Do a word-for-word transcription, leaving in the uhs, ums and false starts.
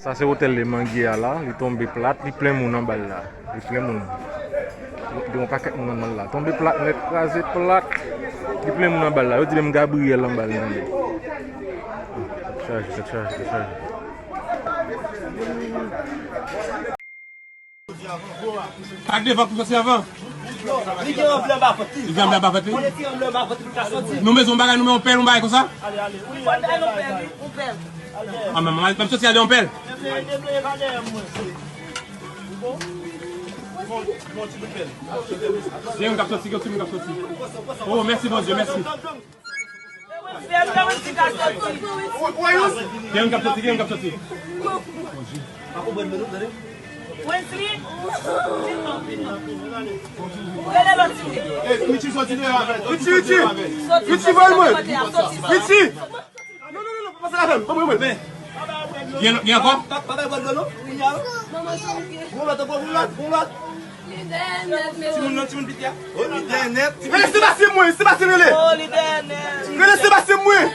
Sa se otèl Lemangi a la, li tonbe plat, li plen moun anba l la. Li plen moun. Gen yon pakèt moun anndan l la. Tonbe plat nèt, kraze plat. Li plen moun anba l la. Yo di menm Gabriyèl anba l tonbe. Tèt chaje, tèt chaje, tèt chaje. Ak devan pou soti anvan. Li gen anvlè anba vant li. Li gen anvlè anba vant li. Li gen anvlè anba vant li pou l ka soti. Nou bezwen yon bagay, nou bezwen yon pèl, yon bagay konsa. Ou pa t bay yon pèl, wi, yon pèl. Ah, men, men, men soti al de yon pèl. Gen yon k ap soti, gen yon timoun k ap soti. Oh, mèsi, Bondye, mèsi. Gen yon k ap soti, gen yon k ap soti. Wesley, rele lòt timoun. Richie, Richie, Richie, voye mwen. Richie. Non, non, non, non, pa pase avè m. Ban mwen, mwen. Gen, gen ankò? Pa, pa bay bwè dlo, non. Gon lòt ankò, gon lòt, gon lòt. Timoun nan, timoun piti a. Oh, li dèyè nèt. Rele Sebastien mwen, Sebastien rele. Oh, li dèyè nèt. Rele Sebastien mwen.